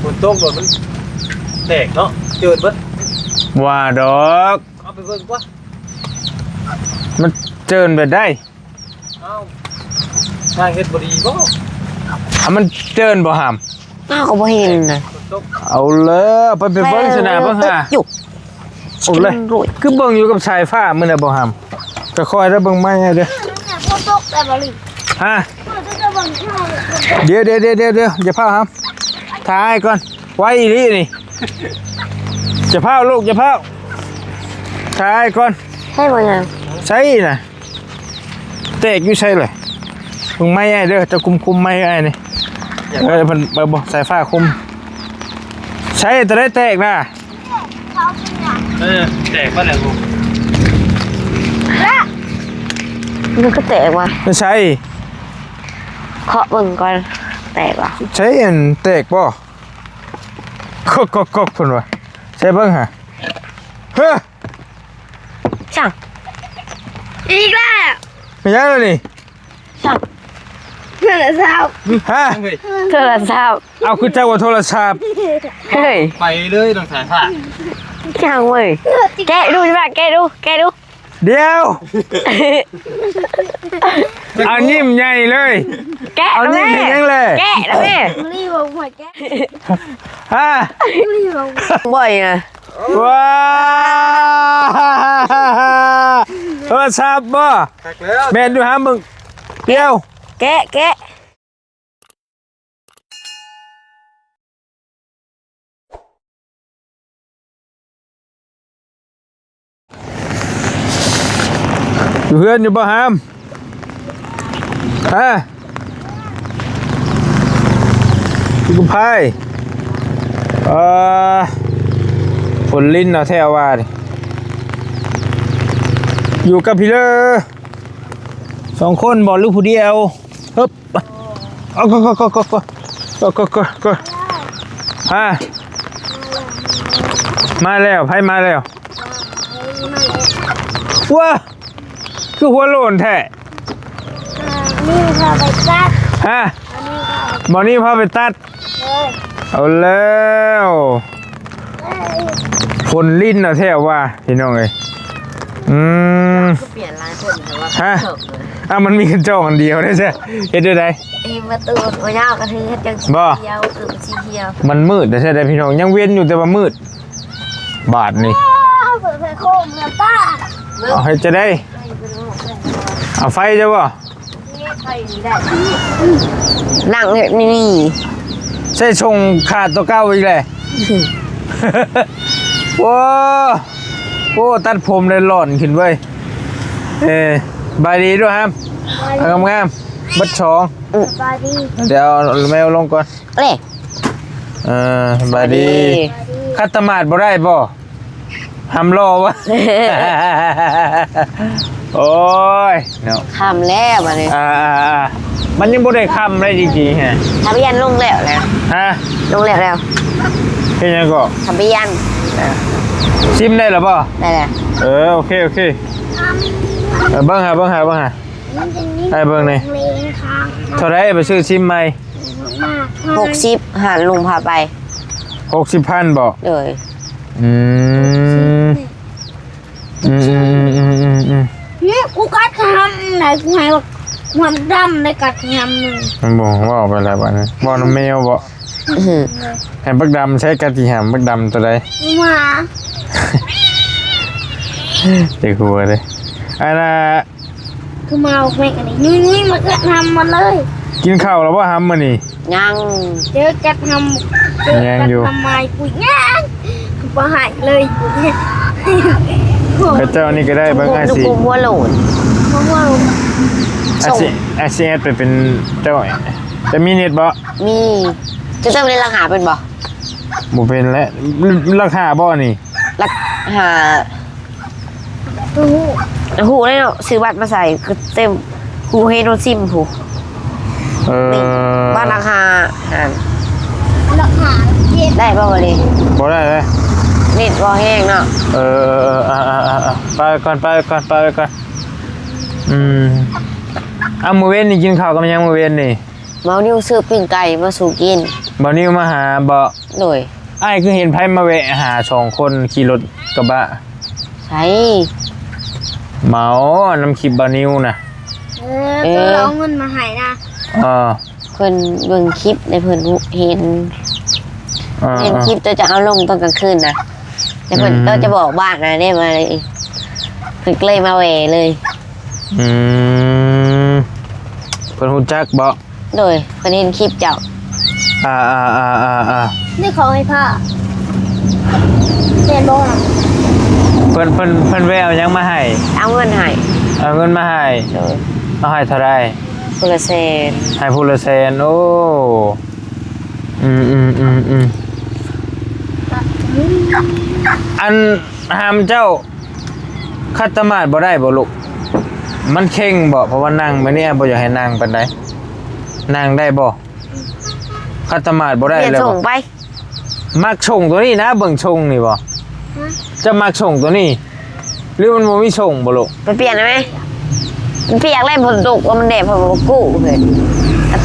ຝົນຕົກໂດດມັນແຕກເນາະ ເຈີນເບິດ. ວ່າດອກ ເອົາໄປເບິ່ງກວ່າ ມັນເຈີນແບບໃດ? ເອົ້າ ຊ່າງເຮັດບໍ່ດີບໍ່? ອ່າ ມັນເຈີນບໍ່ຫາມ? ເຮົາກໍບໍ່ເຫັນນະ. ຝົນຕົກ ເອົາແລ້ວ ໄປ ໄປເບິ່ງຊະນະ ເບິ່ງຫາ ຢູ່ ເອົາເລີຍ ຄືເບິ່ງຢູ່ກັບສາຍຟ້າມື້ນະບໍ່ຫາມ. ຄ່ອຍໆເດີ ເບິ່ງໄມ້ໃຫ້ເດີ. ຝົນຕົກແລ້ວບໍ່ລິ? ຮະ? ດຽວໆໆໆ ຢ່າຟ້າວຫາມ ຖ້າອ້າຍກ່ອນ. ໄວອີ່ຫຼີນີ້ ຢ່າຟ້າວລູກ ຢ່າຟ້າວ ຖ້າອ້າຍກ່ອນ. ໃຊ່ບໍ່ຫຍັງ? ໃສ່ນະ ແຕກຢູ່ໃສລະ? ເບິ່ງໄມ້ອ້າຍເດີ ເຈົ້າຄຸມໆໄມ້ອ້າຍນີ້. ເອີ ເພິ່ນ ເອີ ບໍ່ ສາຍຟ້າຄຸມ. ໃສ່ຕົວໃດແຕກນະ? ເອີ ແຕກມາແລ້ວ ມັນກໍແຕກວ່າ ໃສ່ ເຄາະເບິ່ງກ່ອນ ແຕກວ່າ ໃສ່ ອັນ ແຕກບໍ່? ກົກໆໆ ເພິ່ນວ່າ ໃສ່ເບິ່ງຫາ. ເຮີ ຊ່າງ ອີກແລ້ວ ແມ່ນຫຍັງລະນີ້? ໂທລະສັບ ຮະ? ໂທລະສັບ ເອົາ ຄືເຈົ້າວ່າໂທລະສັບ. ເຮີ້ຍ ໄປເລີຍນ້ອງສາຍຟ້າ ຊ່າງເວີຍ. ແກະດູຊິວ່າ ແກະດູ ແກະດູ. ດຽວ ເອົາຍິ້ມໃຫຍ່ເລີຍ. ແກະ ເອົາຍິ້ມເຮັດຫຍັງແລະ? ແກະແລ້ວແມ່ ນີ້ບໍ່ ບໍ່ແກະ ຮະ? ນີ້ບໍ່ ບໍ່ນະ. ວ້າ ໂທລະສັບບໍ່? ຄັກແລ້ວ ແມ່ນຢູ່ຫາເບິ່ງ ດຽວ ແກະ ແກະ ຢູ່ເຮືອນຢູ່ບໍ່ຫາມ? ຮະ? ຢູ່ກັບໃຜ? ເອີ ຝົນລິນເອົາແທ້ວ່ານີ້ ຢູ່ກັບພີເລີ ສອງຄົນບໍ່ ຫຼືຜູ້ດຽວ? ຮຶບ ເອົາ ກໍ ກໍ ກໍ ກໍ ກໍ ກໍ ກໍ ກໍ ຮະ? ມາແລ້ວ ໃຜມາແລ້ວ? ວ້າ ຄືຫົວໂລ້ນແທ້? ອ່າ ນີ້ພາໄປຕັດ ຮະ? ອັນນີ້ພາໄປ ບໍ່ນີ້ພາໄປຕັດ? ເອີ ເອົາແລ້ວ ຝົນລິນເອົາແທ້ວ່າ ພີ່ນ້ອງເອີຍ. ອືມ ຄືປ່ຽນຫຼາຍຄົນແຕ່ວ່າ ຮະ? ເອີ ອ້າວ ມັນມີກະຈອກອັນດຽວເດ້ ເຮັດແນວໃດ? ເອີ ປະຕູບໍ່ຍາວກະຖືເຮັດຈັ່ງສີຂຽວ ຄືສີຂຽວ. ມັນມືດແທ້ໆ ພີ່ນ້ອງ ຍັງເວັນຢູ່ແຕ່ວ່າມືດ ບາດນີ້ ເອີ ເປີດໄຟໂຄມແລ້ວປ້າ ເອົາ ເຮັດຈັ່ງໃດ? ເອົາໄຟເຈົ້າບໍ່? ນັ່ງເຮັດນີ້ ໃສ່ສົ່ງຂາດຕົວເກົ່າອີກແຫຼະ. ໂອ້ ໂອ້ ຕັດຜົມໄດ້ຫຼອນຂຶ້ນເວີຍ. ເອີ ສະບາຍດີດ້ວຍຫາມ ສະບາຍດີ ງາມໆ ເບິດສອງ. ອື ສະບາຍດີ ດຽວເອົາແມວລົງກ່ອນ ເອີ ສະບາຍດີ ສະບາຍດີ. ຂັດຕະໝາດບໍ່ໄດ້ບໍ່? ຫຳຫຼໍ່ວະ ໂອ້ຍເນາະ ຄ່ຳແລ້ວບາດນີ້. ອ່າໆໆ ມັນຍັງບໍ່ໄດ້ຄ່ຳເລີຍຈິງໆ ຮະ ທະບຽນລົງແລ້ວແຫຼະ ຮະ ລົງແລ້ວແລ້ວ. ເຮັດຫຍັງເກາະ? ທະບຽນ. ຊິມໄດ້ລະບໍ່? ໄດ້ແລ້ວ. ເອີ ໂອເຄ ໂອເຄ ເອີ ເບິ່ງຫາ ເບິ່ງຫາ ເບິ່ງຫາ ໃຫ້ເບິ່ງນີ້ ເທົ່າໃດ ໄປຊື້ຊິມໃໝ່? ຫົກສິບ ຫານລຸງພາໄປ ຫົກສິບພັນບໍ່? ໂດຍ. ອືມ ອືມໆໆໆ ນີ້ ກູກັດຫຳໄດ້ ກູໃຫ້ບັກຫຳດຳໄດ້ກັດຫຳໜຶ່ງ. ມັນບໍ່ເວົ້າໄປແລ້ວບາດນີ້ ເວົ້ານຳແມວບໍ່? ອື ໃຫ້ບັກດຳໃຊ້ກັດທີ່ຫຳ ບັກດຳຕົວໃດ? ໝາ ເຈັບຫົວເດ້ ອັນນ່າ ຄືມາເອົາແມ່ງອັນນີ້ ນີ້ໆ ມາເກີດທຳມັນເລີຍ. ກິນເຂົ້າແລ້ວບໍ່ຫຳມື້ນີ້? ຍັງ ເຈີກັດທຳ ເຈີກັດທຳມາຍປຸຍຍັງບໍ່ໃຫ້ເລີຍ. ເຂົາເຈົ້ານີ້ກໍໄດ້ເບິ່ງອາຊີ ຫົວໂຫຼນ ຫົວໂຫຼນ ອາຊີ ອາຊີແອດໄປເປັນເຈົ້າ ຈະມີເນັດບໍ່? ມີ. ຈະເຕີມເນັດລະຫາເປັນບໍ່? ບໍ່ເປັນແຫຼະ ລະຫາບໍ່ນີ້? ລະຫາ ຮູ້ ຮູ້ແລ້ວເນາະ ຊື້ບັດມາໃສ່ ຄືເຕັມ ຮູ້ເຮໂນຊິມພຸ້ນ. ເອີ ນີ້ ບັດລະຫາຫັ້ນ ລະຫາເຈັດ ໄດ້ບໍ່ບາດນີ້? ບໍ່ໄດ້ເລີຍ ເນັດບໍ່ແຮງເນາະ. ເອີ ເອີ ໄປກ່ອນ ໄປກ່ອນ ໄປກ່ອນ. ອືມ ເອົາ ມື້ເວັນນີ້ກິນເຂົ້າກັບຫຍັງ? ມື້ເວັນນີ້ ບ່າວນິວຊື້ປີ້ງໄກ່ມາສູ່ກິນ. ບ່າວນິວມາຫາບໍ? ໂດຍ. ອ້າຍຄືເຫັນໃຜມາແວະຫາສອງຄົນຂີ່ລົດກະບະ? ໃສ? ເມົານຳຄລິບບ່າວນິວນະ. ເອີ ເອີ ໂຕເອົາເງິນມາໃຫ້ນະ. ເອີ ເພິ່ນເບິ່ງຄລິບແລ້ວເພິ່ນເຫັນ ເອີ ເຫັນຄລິບ ເອີ ເຈົ້າຈະເອົາລົງຕອນກາງຄືນນະ ແລ້ວເພິ່ນ ອືມ ເຈົ້າຈະບອກບ້ານນະເດ້ ມາເລີຍ ເພິ່ນກໍເລີຍມາແວ່ເລີຍ. ອືມ ເພິ່ນຮູ້ຈັກບໍ? ໂດຍ ເພິ່ນເຫັນຄລິບເຈົ້າ. ອ່າໆໆໆໆ ນີ້ຂອງໃຫ້ພ້າ ແມ່ນບໍ່? ເພິ່ນ ເພິ່ນ ເພິ່ນແວ່ເອົາຫຍັງມາໃຫ້? ເອົາເງິນໃຫ້. ເອົາເງິນມາໃຫ້. ໂດຍ. ເອົາໃຫ້ເທົ່າໃດ? ຜູ້ລະແສນ. ໃຫ້ຜູ້ລະແສນ. ໂອ້ ອືມໆໆໆ ອັນ ຫາມເຈົ້າ ຂັດຕະໝາດບໍ່ໄດ້ບໍ່ລູກ? ມັນເຄັ່ງບໍ່? ເພາະວ່ານັ່ງແບບນີ້ ອ້າຍບໍ່ຢາກໃຫ້ນັ່ງປານໃດ. ນັ່ງໄດ້ບໍ່? ຂັດຕະໝາດບໍ່ໄດ້ແລ້ວ. ປ່ຽນຊົງໄປ. ມັກຊົງໂຕນີ້ນະ, ເບິ່ງຊົງນີ້ບໍ່? ຮະ? ເຈົ້າມັກຊົງໂຕນີ້ ຫຼືມັນບໍ່ມີຊົງບໍ່ລູກ? ໄປປ່ຽນໄດ້ໄໝ? ມັນປຽກແລ້ວ ຝົນຕົກ ມັນແດດ ເພິ່ນບໍ່ກູ້ເລີຍ.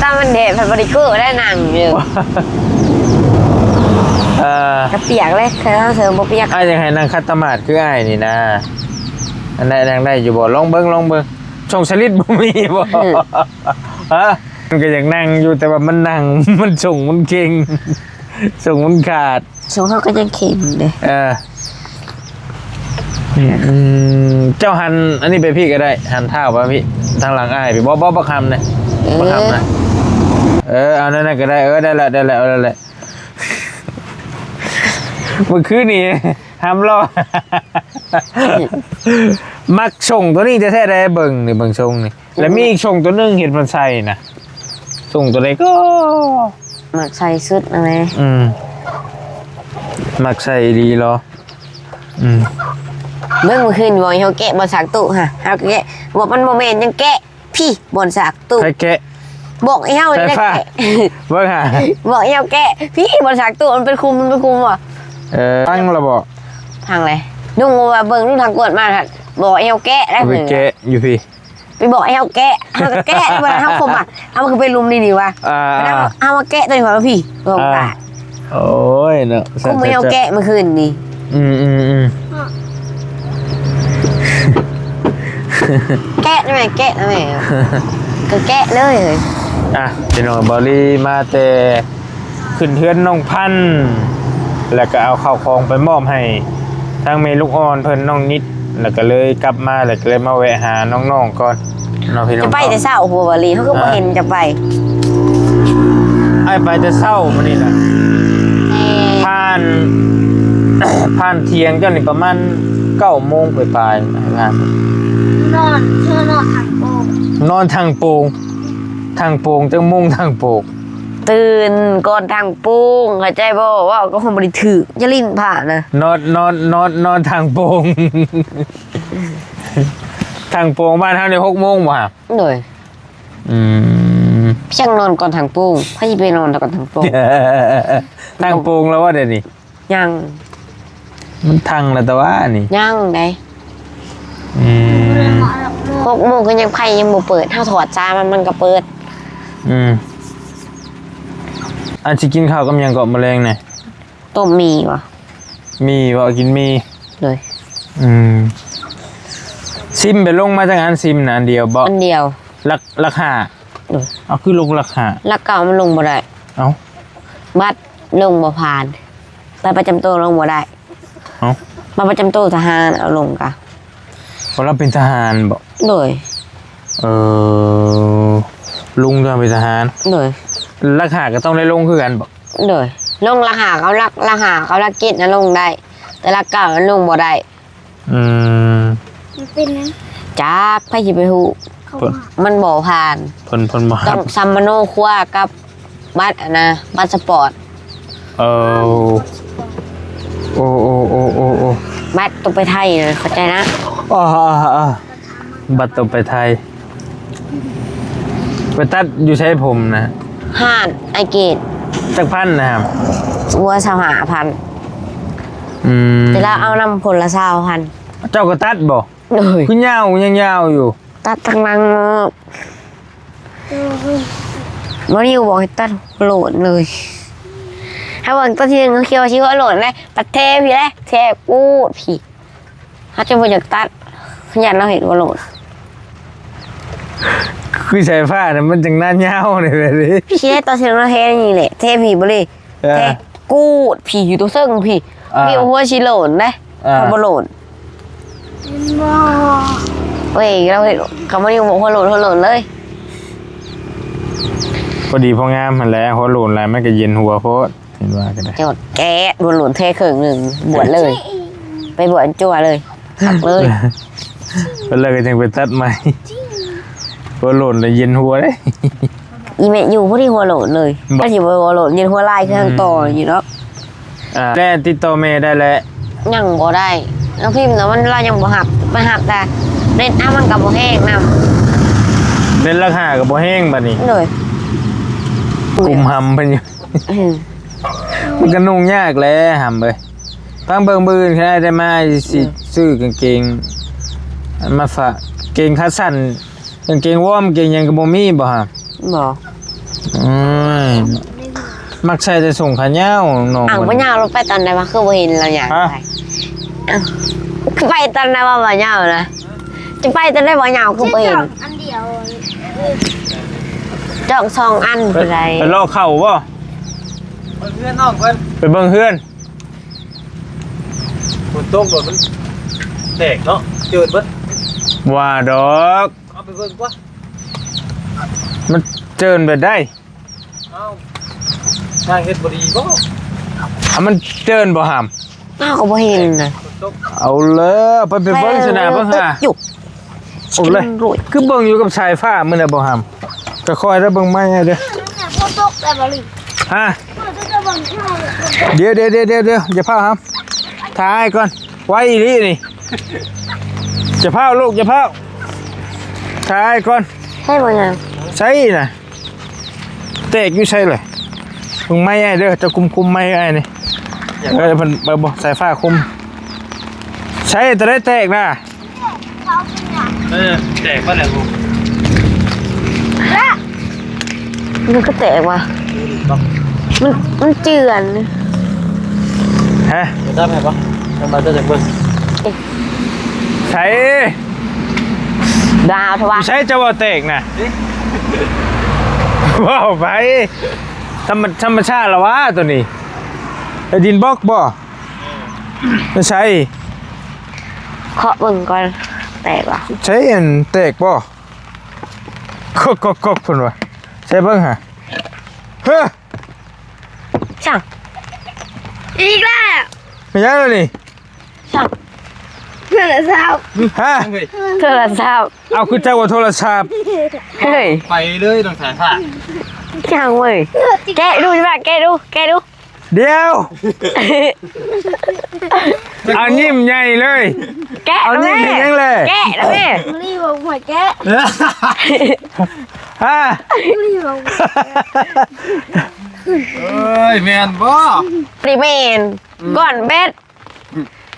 ຖ້າມັນແດດ ເພິ່ນບໍ່ໄດ້ກູ້ໄດ້ນັ່ງຢູ່. ເອີ ກະປຽກແລ້ວ ເຮົາເສີມບໍ່ປຽກ. ອ້າຍຢາກໃຫ້ນັ່ງຂັດຕະໝາດຄືອ້າຍນີ້ນະ. ອັນໃດນັ່ງໄດ້ຢູ່ບໍ່? ລອງເບິ່ງ ລອງເບິ່ງ. ຊົງສະລິດບໍ່ມີບໍ່? ຮະ? ມັນກໍຢາກນັ່ງຢູ່ ແຕ່ວ່າມັນນັ່ງ ມັນຊົງມັນເຄັ່ງ ຊົງມັນຂາດ. ຊົງເຮົາກໍຍັງເຄັ່ງເດ້. ເອີ ອືມ ເຈົ້າຫັນອັນນີ້ໄປພີ້ກໍໄດ້ ຫັນທ້າວໄປພີ້ ທາງຫຼັງອ້າຍພີ້. ບໍ່ ບໍ່ ບັກຫຳນະ ເອີ ບັກຫຳນະ. ເອີ ເອົານັ້ນກໍໄດ້. ເອີ ໄດ້ແລ້ວ ໄດ້ແລ້ວ ເອົານັ້ນແຫຼະ. ມື້ຄືນນີ້ຫຳຫຼໍ່ ມັກຊົງໂຕນີ້ແທ້ໆ ໄດ້ເບິ່ງນີ້ ເບິ່ງຊົງນີ້. ແລ້ວມີອີກຊົງໂຕໜຶ່ງເຫັນເພິ່ນໃສ່ນະ ຊົງໂຕໃດກໍມັກໃສ່ສຸດຫັ້ນແຫຼະ. ອືມ ມັກໃສ່ອີ່ຫຼີເນາະ. ອືມ ເບິ່ງມື້ຄືນ ບອກໃຫ້ເຮົາແກະບ່ອນສາກຕູ້ຫັ້ນ ເຮົາກໍແກະ ບອກມັນບໍ່ແມ່ນ ຍັງແກະ ພີ້ບ່ອນສາກຕູ້. ໃຜແກະ? ບອກໃຫ້ເຮົາ ສາຍຟ້າ ແກະ ເບິ່ງຫາ ບອກໃຫ້ເຮົາແກະ ພີ້ບ່ອນສາກຕູ້ ມັນເປັນຂຸມ ມັນເປັນຂຸມວ່າ. ເອີ ພັງລະບໍ? ພັງແລ້ວ. ລຸງວ່າເບິ່ງ ລຸງທາງກວດມາ ບອກໃຫ້ເຮົາແກະໄດ້. ໄປແກະຢູ່ພີ້ ໄປບອກໃຫ້ເຮົາແກະ ເຮົາກໍແກະບໍ່ໄດ້ ເຮົາຄົມວ່າ ເອົາມັນຄືໄປຫຼຸມນີ້ນີ້ວ່າ. ອ່າ ເອົາມາແກະຕົວນີ້ວ່າພີ້ ບອກວ່າ. ໂອ້ຍເນາະ ຄົມໃຫ້ເຮົາແກະມື້ຄືນນີ້. ອືມໆໆ ແກະໄດ້ໄໝ? ແກະໄດ້ໄໝ? ກໍແກະເລີຍ. ອ່ະ ພີ່ນ້ອງ ບ່າວລີມາແຕ່ ຂຶ້ນເຮືອນນ້ອງພັນ ແລ້ວກໍເອົາເຂົ້າຂອງໄປມອບໃຫ້ທາງແມ່ລູກອ່ອນເພິ່ນ ນ້ອງນິດ ແລ້ວກໍເລີຍກັບມາ ແລ້ວກໍເລີຍມາແວະຫານ້ອງໆກ່ອນເນາະ ພີ່ນ້ອງ. ຈະໄປແຕ່ເຊົ້າພຸ້ນ ບ່າວລີ ເຮົາຄືບໍ່ເຫັນຈະໄປ. ອ້າຍໄປແຕ່ເຊົ້າມື້ນີ້ນະ. ແມ່ນ. ຜ່ານ ຜ່ານທ່ຽງເຈົ້ານີ້ປະມານເກົ້າໂມງປາຍໆ ນອນ ເທື່ອນອນທາງໂປ່ງ ນອນທາງໂປ່ງ ທາງໂປ່ງ ຈັກໂມງທາງໂປ່ງ? ຕື່ນກ່ອນທາງໂປ່ງ ເຂົ້າໃຈບໍ່? ເວົ້າກໍຄົງບໍ່ໄດ້ຖືກ ຢ່າຫຼິ້ນພະນະ. ນອນ ນອນ ນອນ ນອນທາງໂປ່ງ ທາງໂປ່ງບ້ານເຮົານີ້ຫົກໂມງບໍ່ຫະ? ໂດຍ. ອືມ ຊ່າງນອນກ່ອນທາງໂປ່ງ ໃຜຊິໄປນອນກ່ອນທາງໂປ່ງ? ທາງໂປ່ງແລ້ວວ່າດຽວນີ້? ຍັງ. ມັນທັງແລ້ວແຕ່ວ່ານີ້ ຍັງໃດ. ອືມ ຫົກໂມງກໍຍັງ ໄຟຍັງບໍ່ເປີດ ເຮົາຖອດສາມັນ ມັນກໍເປີດ. ອືມ ອັນຊິກິນເຂົ້າກັບຫຍັງເກາະມື້ແລງນີ້? ຕົ້ມໝີ່ຫວາ? ໝີ່ຫວາ? ກິນໝີ່. ໂດຍ. ອືມ ຊິມໄປລົງມາຈັກອັນ? ຊິມນະ ອັນດຽວບໍ່? ອັນດຽວ. ຫຼັກ ຫຼັກຫ້າ. ໂດຍ. ເອົາ ຄືລົງຫຼັກຫ້າ? ຫຼັກເກົ້າມັນລົງບໍ່ໄດ້. ເອົ້າ ບັດລົງບໍ່ຜ່ານ ບັດປະຈຳໂຕລົງບໍ່ໄດ້. ເອົ້າ ບັດປະຈຳໂຕທະຫານເອົາລົງກະ. ເພາະລາວເປັນທະຫານບໍ? ໂດຍ. ເອີ ລຸງເຈົ້າເປັນທະຫານ? ໂດຍ. ຫຼັກຫ້າກໍຕ້ອງໄດ້ລົງຄືກັນບໍ? ໂດຍ. ລົງຫຼັກຫ້າກັບຫຼັກ ຫຼັກຫ້າກັບຫຼັກເຈັດນະລົງໄດ້ ແຕ່ຫຼັກເກົ້າມັນລົງບໍ່ໄດ້. ອືມ ມັນເປັນຫຍັງ? ຈັກ ໃຜຊິໄປຮູ້? ເພິ່ນ ມັນບໍ່ຜ່ານ. ເພິ່ນ ເພິ່ນບໍ່ຮັບ. ຕ້ອງສຳມະໂນຄົວກັບບັດອັນນະ ບັດສະປອດ. ເອີ ໂອ້ ໂອ້ ບັດຕ້ອງໄປໄທນະ ເຂົ້າໃຈນະ. ອໍ ບັດຕ້ອງໄປໄທ. ໄປຕັດຢູ່ໃສຜົມນະ? ຮ້ານອ້າຍເກດ. ຈັກພັນນະ? ຫົວຊາວຫ້າພັນ. ອືມ ແຕ່ລາວເອົານຳຄົນລະຊາວພັນ. ເຈົ້າກໍຕັດບໍ່? ໂດຍ. ຄືຍາວ ຍັງຍາວຢູ່. ຕັດທາງຫຼັງອອກ. ບໍ່ນິວບອກໃຫ້ຕັດຫົວໂຫຼນເລີຍ. ຖ້າເບິ່ງຕອນທີໜຶ່ງ ເຂົາຄິດວ່າຊິຫົວໂຫຼນເດ້ ປັດແທ້ພີ້ແຫຼະ ແທ້ກູດພີ້. ເຮົາຈະບໍ່ຢາກຕັດ ຢ້ານລາວເຫັນຫົວໂຫຼນ. ຄືສາຍຟ້ານະ ມັນຈັ່ງໜ້າຍາວເດ ພີ້ແຫຼະ ຕອນທີໜຶ່ງລາວແທ້ນີ້ແຫຼະ ແທ້ພີ້ບໍ່ລີ ເອີ ແທ້ກູດພີ້ ຢູ່ຕົວເຊິ່ງພີ້ ອ່າ ພີ້ ຫົວຊິໂຫຼນເດ້ ອ່າ ເຂົາບໍ່ໂຫຼນ. ເຫັນບໍ່? ເວີຍ ລາວເຫັນ ເຂົາມາຢູ່ບໍ່ ຫົວໂຫຼນ ຫົວໂຫຼນເລີຍ. ພໍດີພໍງາມຫັ້ນແຫຼະ ຫົວໂຫຼນຫຼາຍມັນກໍເຢັນຫົວໂພດ ເຫັນວ່າກໍໄດ້. ຈອດແກະ ຫົວໂຫຼນແທ້ເຄິ່ງໜຶ່ງ ບວດເລີຍ ໄປບວດຈົວເລີຍ ຄັກເລີຍ. ເພິ່ນເລີກກໍຈັ່ງໄປຕັດໃໝ່ ຫົວໂຫຼນແລ້ວເຢັນຫົວເດ້. ອີແມ່ຢູ່ພໍດີຫົວໂຫຼນເລີຍ ບໍ່ ກໍຊິບໍ່ຫົວໂຫຼນ ເຢັນຫົວລາຍຄືທາງຕໍ່ ອືມ ຢູ່ເນາະ. ອ່າ ແລ້ວຕິດຕໍ່ແມ່ໄດ້ແລ້ວ? ຍັງບໍ່ໄດ້ ນ້ອງພິມນະ ມັນ ລາວຍັງບໍ່ຮັບ ມັນຮັບແຕ່ເນັດ ອ້າ ມັນກໍບໍ່ແຮງນຳ ເນັດຫຼັກຫ້າກໍບໍ່ແຮງບັດນີ້. ໂດຍ ກຸມຫຳເພິ່ນຢູ່ ອືມ ມັນກໍນຸ່ງຍາກແຫຼະຫຳເອີຍ. ຟັງເບິ່ງ ມື້ອື່ນຄັນອ້າຍໄດ້ມາ ຊິ ອືມ ຊື້ກາງເກງອັນມາຝາກ ເກງຂາສັ້ນ ກາງເກງວອມ ເກງຫຍັງກໍບໍ່ມີບໍ່ຫະ? ບໍ່. ໂອ້ຍ ມັກໃສ່ແຕ່ສົ້ງຂາຍາວນ້ອງ. ອ້າວ ມັນ ບໍ່ຍາວ ລົງໄປຕອນໃດວະ ຄືບໍ່ເຫັນລາວຍ່າງ ຮະ? ໄປ. ອ້າວ ຄືໄປຕອນໃດວະ ບໍ່ຍາວນະ? ຈະໄປຕອນໃດບໍ່ຍາວ ຄືບໍ່ເຫັນ? ອັນດຽວ ຈອກສອງອັນ ໄປ ໄປເລາະເຂົ້າບໍ່? ເບິ່ງເຮືອນນ້ອງເພິ່ນ ໄປເບິ່ງເຮືອນ. ຝົນຕົກ ລົດມັນແຕກເນາະ ເຈີນເບິດ. ວ່າດອກ ເອົາໄປເບິ່ງກວ່າ ມັນເຈີນແບບໃດ? ເອົ້າ ຊ່າງເຮັດບໍ່ດີບໍ່? ເອົາ ມັນເຈີນບໍ່ຫຳ? ເຮົາກໍບໍ່ເຫັນນະ. ເອົາເລີຍ ໄປ ໄປເບິ່ງຊະນະ ເບິ່ງຫາ. ໂອ້ຍ ຄືເບິ່ງຢູ່ກັບສາຍຟ້າມື້ນະບໍ່ຫຳ? ກໍຄ່ອຍເດີ ເບິ່ງໃໝ່ໃຫ້ເດີ. ຝົນຕົກແລ້ວບໍ່ລິ? ຮະ? ດຽວ ດຽວ ດຽວ ດຽວ ດຽວ ຢ່າຟ້າວຫຳ ຖ້າອ້າຍກ່ອນ. ໄວອີ່ຫຼີນີ້ ຢ່າຟ້າວລູກ ຢ່າຟ້າວ ຖ້າອ້າຍກ່ອນ. ໃຊ່ບໍ່ນະ? ໃຊ່ນະ. ແຕກຢູ່ໃສລະ? ເບິ່ງໄມ້ອ້າຍເດີ ເຈົ້າຄຸມໆໄມ້ອ້າຍນີ້. ເອີ ເພິ່ນ ເອີ ບໍ່ ສາຍຟ້າຄຸມ. ໃສ່ຕົວໃດແຕກນະ? ເອີ ແຕກບໍ່ແລ້ວ. ມັນກໍແຕກວ່າ ມັນ ມັນເຈື່ອນ. ຮະ? ໄປຕັດໃຫ້ບໍ່? ມັນມາຈາກເບິ່ງ. ໃສ? ດາວທະວະ ໃສຈະວ່າແຕກນະ? ເອີ ເວົ້າໄປ. ທຳມະ ທຳມະຊາດລະວະໂຕນີ້. ເອີ ດິນບລັອກບໍ່? ເອີ ໃສ? ເຄາະເບິ່ງກ່ອນ ແຕກບໍ່? ໃສ ອັນແຕກບໍ່? ກົກໆໆ ເພິ່ນວ່າ. ໃສເບິ່ງຫາ. ເຮີ້! ຊ່າງ ອີກແລ້ວ. ເປັນຫຍັງລະນີ້? ຊ່າງ ໂທລະສັບ. ຮະ? ໂທລະສັບ. ເອົາ ຄືຈັກວ່າໂທລະສັບ. ເຮີ້ຍ ໄປເລີຍ ຕ້ອງສາຍຟ້າ. ຊ່າງເວີຍ. ແກະດູ ແກະດູ ແກະດູ. ດຽວ ເອົາຍິ້ມໃຫຍ່ເລີຍ. ແກະ ເອົາຍິ້ມເຮັດຫຍັງແລະ? ແກະແລ້ວແມ່. ລີບອກມາແກະ. ຮະ? ລີບອກມາແກະ. ເອີຍ ແມ່ນບໍ່? ບໍ່ໄດ້ແມ່ນ. ອືມ ກ້ອນແບັດ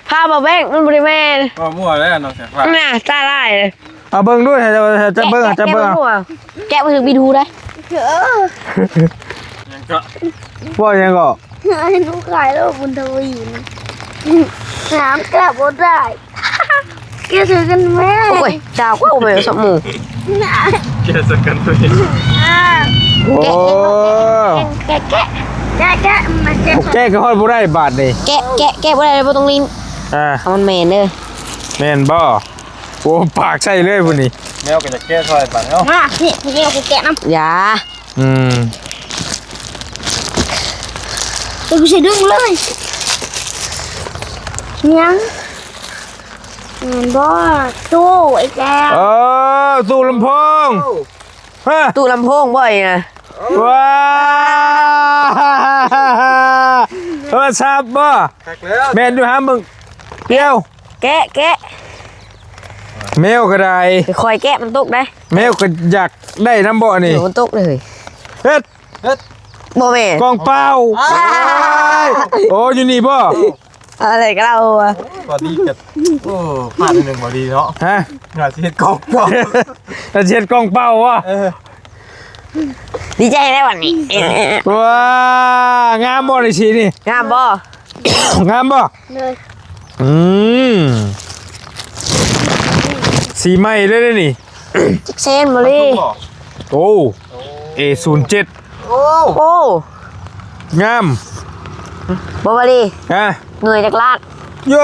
ພາບໍ່ແບກ ມັນບໍ່ໄດ້ແມ່ນ. ເວົ້າມົ້ວແລ້ວນ້ອງສາຍຟ້າ. ໜ້າຕາຫຼາຍເລີຍ. ເອົາເບິ່ງດູ ໃຫ້ເຈົ້າ ໃຫ້ເຈົ້າເບິ່ງ ໃຫ້ເຈົ້າເບິ່ງ. ແກະ ແກະບໍ່ຖືກວິດຫູໄດ໋. ເອີ ຫຍັງເກາະ? ເວົ້າຫຍັງເກາະ? ໃຫ້ໜູຂາຍໂລກບຸນທະວີນ ຫາແກະບໍ່ໄດ້. ແກະໃສ່ກັນແມ່. ໂອ້ຍ ດາວ ເວົ້າແມ່ນສະໝູ. ແກະໃສ່ກັນແມ່. ໂອ້ ແກະ ແກະ ແກະ ແກະ ມາແກະ. ແກະກໍຮອດບໍ່ໄດ້ບາດນີ້. ແກະ ແກະ ແກະບໍ່ໄດ້ ບໍ່ຕ້ອງຫຼິ້ນ. ອ່າ ເອົາ ມັນແມ່ນເດີ. ແມ່ນບໍ່? ໂອ້ ປາກໃສ່ເລີຍຜູ້ນີ້. ແມວກໍຈະແກະຊ່ອຍປານເຮົາ. ມາ ນີ້ ນີ້ ເອົາໄປແກະນຳ. ຢ່າ. ອືມ ເອີ ໃສ່ດຶງເລີຍ. ຫຍັງ? ແມ່ນບໍ່? ຕູ້ອີກແລ້ວ. ເອີ ຕູ້ລຳໂພງ. ຮະ? ຕູ້ລຳໂພງບໍ່ນີ້ນະ? ວ້າ ໂທລະສັບບໍ່? ຄັກແລ້ວ. ແມ່ນຢູ່ຫາເບິ່ງ. ດຽວ ແກະ ແກະ. ແມວກໍໄດ້. ຄ່ອຍແກະ ມັນຕົກໄດ໋. ແມວກໍຢາກໄດ້ນຳບໍ່ນີ້? ມັນຕົກເລີຍ. ເຮັດ ເຮັດ ບໍ່ແມ່ນ ກອງເປົ່າ. ໂອ້ຍ ໂອ້ ຢູ່ນີ້ບໍ່? ອະໄລກໍເລົ່າວ່າ ພໍດີກັນ. ໂອ້ ພາດໜຶ່ງພໍດີເນາະ. ຮະ? ວ່າຊິເຮັດກອງເປົ່າ. ວ່າຊິເຮັດກອງເປົ່າບໍ່? ເອີ. ດີໃຈແລ້ວບັດນີ້. ວ້າ ງາມບໍ່ນີ້ ສີນີ້? ງາມບໍ່? ງາມບໍ່? ເລີຍ ອືມ ສີໃໝ່ເລີຍເດ້ນີ້. ຈັກແສນບໍ່ລີ? ໂອ້ ເອສູນເຈັດ. ໂອ້ ໂອ້ ງາມບໍ່ ບໍ່ລີ? ຮະ ເງິນຈັກລ້ານ? ໂຢ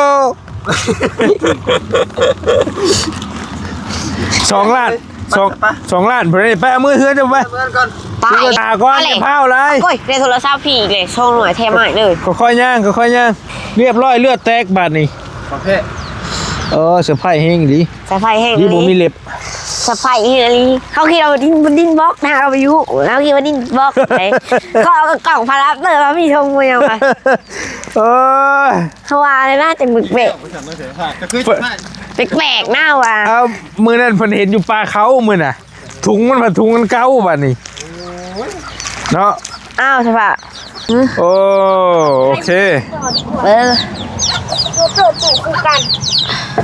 ສອງລ້ານ ສອງ ສອງລ້ານພຸ້ນເດ້. ໄປເອົາມືເຮືອນເຈົ້າໄປ ເມືອກ່ອນ ໄປ ຕາກ່ອນ ຢ່າພ້າວຫຼາຍ. ໂອ້ຍ ໄດ້ໂທລະສັບພີ່ອີກເລີຍ ສອງໜ່ວຍແຖມໃຫ້ເລີຍ. ຄ່ອຍໆຍ່າງ ຄ່ອຍໆຍ່າງ. ລຽບຮ້ອຍ ເລືອດແຕກບາດນີ້. ໂອເຄ ເອີ ເຊີໄພແຮງອີ່ຫຼີ. ສະໄພແຮງ ນີ້ບໍ່ມີເລັບ ສະໄພອີ່ຫຼີ. ເຮົາຄິດວ່າດິນ ດິນບລັອກນະ ເຮົາໄປຢູ່ ເຮົາຄິດວ່າດິນບລັອກໄປ. ເຂົາເອົາກະກ່ອງພາລາເຕີມາ ມີທົ່ງບໍ່ຫຍັງວະ. ໂອ້ຍ ເຮົາວ່າແລ້ວນະ ຈັ່ງແປກໆ ແປກໆນະວ່າ. ເອົາ ມື້ນັ້ນເພິ່ນເຫັນຢູ່ປ່າເຂົາມື້ນະ ຖົງມັນພັດຖົງອັນເກົ່າບາດນີ້ເນາະ. ອ້າວ ສະພາບ ໂອ້ ໂອເຄ ເອີ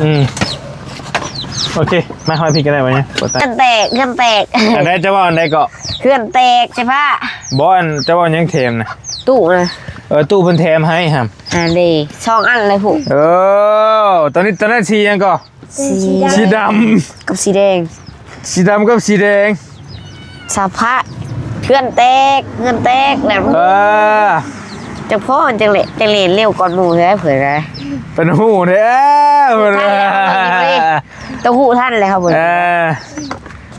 ອືມ ໂອເຄ ມາຮອດພີ້ກໍໄດ້ວະນີ້. ເຮືອນແຕກ ເຮືອນແຕກ. ອັນໃດ ເຈົ້າເວົ້າອັນໃດເກາະ? ເຮືອນແຕກ ສະພາບ. ບໍ່ ອັນເຈົ້າເວົ້າຫຍັງແຖມນະ? ຕູ້ນະ. ເອີ ຕູ້ເພິ່ນແຖມໃຫ້ຫັ້ນ. ອັນເດ ສອງອັນເລີຍພຸ້ນ. ເອີ ຕອນນີ້ ຕອນນັ້ນສີຫຍັງເກາະ? ສີ ສີດຳ ກັບສີແດງ. ສີດຳກັບສີແດງ. ສະພາບ ເຮືອນແຕກ ເຮືອນແຕກແລ້ວ. ເອີ ຈັກພໍຈັ່ງເລ ຈັ່ງເລນເລັວກ່ອນໝູ່ແທ້ເພິ່ນນະ. ເພິ່ນຮູ້ແທ້ເພິ່ນວ່າ ຕ້ອງຮູ້ທັນແລ້ວເພິ່ນ. ເອີ